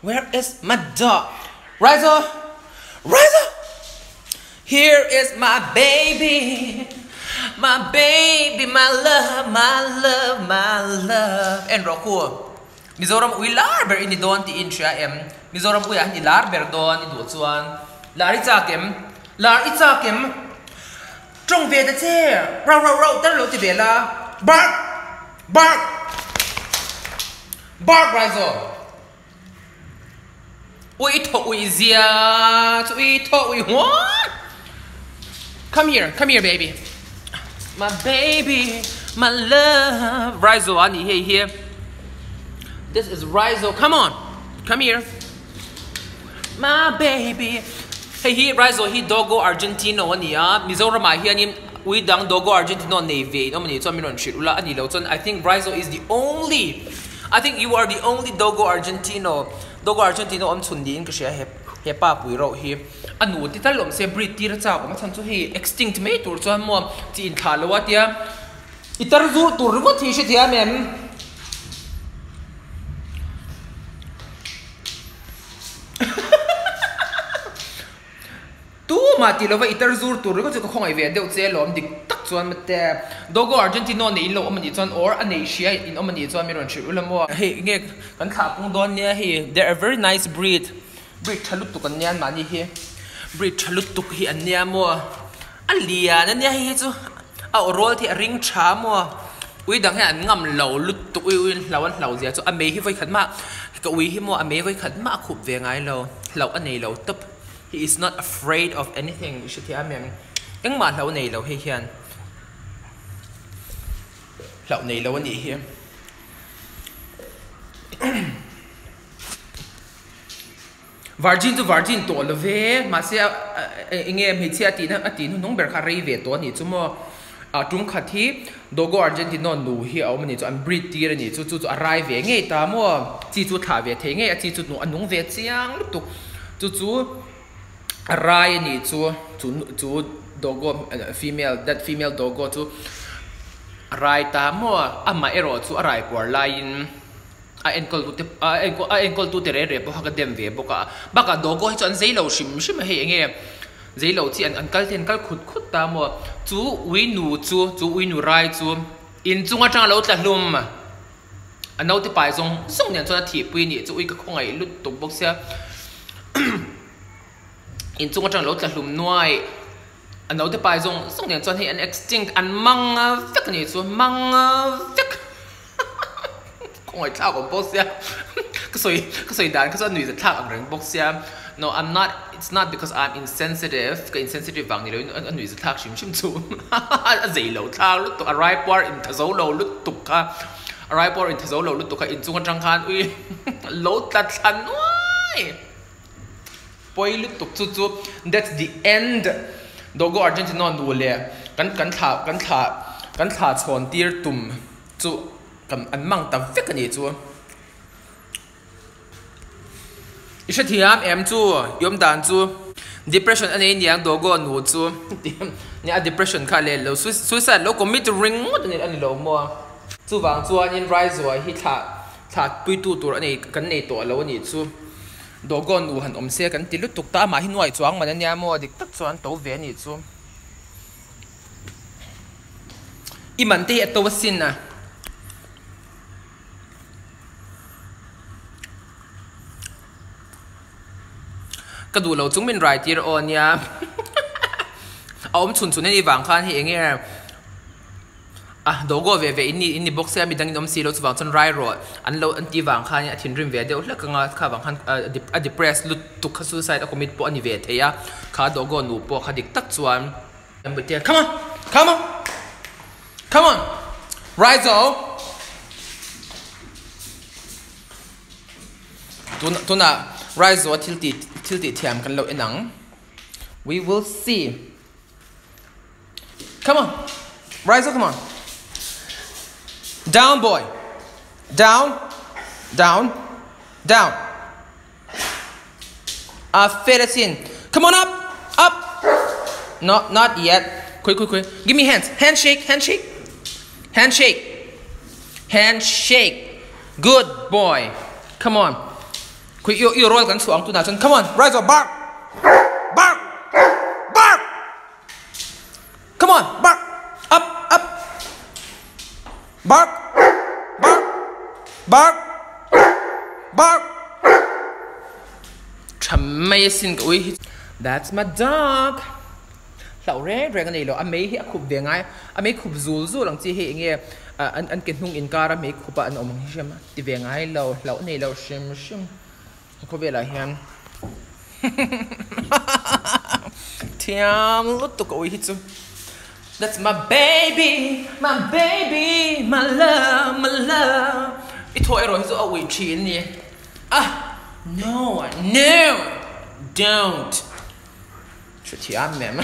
Where is my dog? Rise Rise Here is my baby My baby, my love, my love, my love En rawh khu Mizoram ui lar ber i ni dawn tih i inhria em? Mizoram uiah hian i lar ber dawn i duh chuan Lar i chak em? Lar i chak em? Tawng ve ta che! Rau rau rau tar lo ti ve la Bark! Bark! Bark Raizo! Ui thaw ui zia chu ui thaw ui huan Come here, come here baby My baby, my love Raizo a nih hei hi This is Raizo, come on, come here My baby Hei hi Raizo hi Dogo Argentino a ni a, Mizoram ah hianin ui dang Dogo Argentino nei ve in awm a nih chuan min rawn hrilh ula a nih loh chuan I think Raizo is the only I think you are the only Dogo Argentino Dogo Argentino awm chhun niin ka hria he he pa pui rauh hi. A nu ti tal awm se breed tir a chak awm a chhan chu hei extinct mai tur chuan maw chi inthlah lo a tia i tar zur tur ringawt hi hrethiam em? Tumah tih lova i tar zur tur ringawt chu ka khawngaih ve deuh che alawm dik tak chuan mate Dogo Argentino nei in lo awm anih chuan or a nei hria in awm anih chuan min rawn hrilh ula maw. Hei nge kan thlah pung dawn nia hei they are very nice breed breed tha lutuk an nia mahni hi breed tha lutuk hi an nia maw a lian ania hei hi chu a aw rawl te hi a ring tha maw ui dang hian an ngam lo lutuk ui ui an hlau an hlau zia chu a mei hi vawikhat mah ka ui hi maw a mei vawikhat mah a khup ve ngai lo hlauh a nei lo tawp. He is not afraid of anything i hre thiam em? Engmah hlauh nei lo hei hian hlauh nei lo a nih hi. Virgin chu virgin tawh lo ve mahse eng nge hmeichhia a tihna a tih hnuhnung ber kha rei ve tawh a nih chu maw. Ah tum khat hi Dogo Argentino nu hi a awm a nih chu an breed tir a nih chu chu chu a rai ve ngei ta maw chi chu thlah ve thei ngei a chi chu a nung ve chiang lutuk chu chu a rai a nih chu chu chu Dogo female that female Dogo chu a rai ta maw amah erawh chu a rai puar laiin a enkawl tu te a enkawl a enkawl tu te reng reng pawh kha ka dem ve bawk a bakah Dogo hi chu an zei lo hrim hrim a hei eng nge. Zei lo chi an an kal te an kal khut khut ta maw? Chu ui nu chu, chu ui nu rai chu in chung atang a lo tla hlum. A naute pai zawng zawng nen chuan a thihpui nih chu ui ka khawngaih lut tuk bawk sia. In chung atang a lo tla hlum nuai. A naute pai zawng zawng nen chuan hei an extinct an mang vek a nih chu, mang vek. Khawngaih thlak awm bawk sia ka sawi ka sawi dan kha chuan nuih zat thlak ang reng bawk sia no I'm not it's not because I'm insensitive ka insensitive vang ni loin a nuih zat thlak hrim hrim chu a zei lo thlak lutuk a rai puar in tha zo lo lutuk kha a rai puar in tha zo lo lutuk kha inchung atang khan ui lo tla thla nuai pawi lutuk chu chu that's the end Dogo Argentino nu leh kan kan thla kan thla kan thla chhawn tir tum. Chu kan an mang ta vek a nih chu. I hrethiam em chu i awm dan chu. Depression a nei niang Dogo nu chu nia a depression kha leh lo suicide lo commit ringawt a ni lo maw. Chuvang chuanin Raizua hi thlah thlah puitu tur a nei kan nei tawh lo a nih chu. Dogo nu han awm se kan ti lutuk ta amah hi nuai chuang man a nia maw dik tak chuan to ve a nih chu. I man te hi a to asin a. Ka duh lo chung min rai tir aw nia. A awm chhun chhun a ni vang khan hei eng nge a dogo ve ve in ni in ni bawk sia midang in awm si lo chuvang chuan rai rawh an lo an tih vang khan a thinrim ve deuh hlek anga kha vang khan a depress lutuk kha suicide a commit pawh a ni ve thei a kha dogo nu pawh kha dik tak chuan. Come on, come on, come on, Rise Tun tunah Rise thil ti thil tih thiam kan lo en ang. We will see. Come on, Rise come on. Down boy, down, down, down. A fel asin. Come on up! Up! No, not yet. Quick, quick, quick. Give me hands. Handshake, handshake. Handshake. Handshake. Good boy. Come on. Khui i i rawl kan chhuah ang tunah chuan come on rise up bark bark bark come on bark up up bark bark bark bark tha mai asin ka ui hi that's my dog hlauh reng reng a nei lo a mei hi a khup ve ngai a mei khup zul zul ang chi hi enge an an ke hnung inkar a mei khup a an awm ang hi hriam a ti ve ngai lo hlauh nei lo hrim hrim khawvelah hian thiam lutuk a ui hi chu that's my baby my baby my love my love i thaw erawh hi chu a ui thin a ni ah no no don't. Hrethiam em?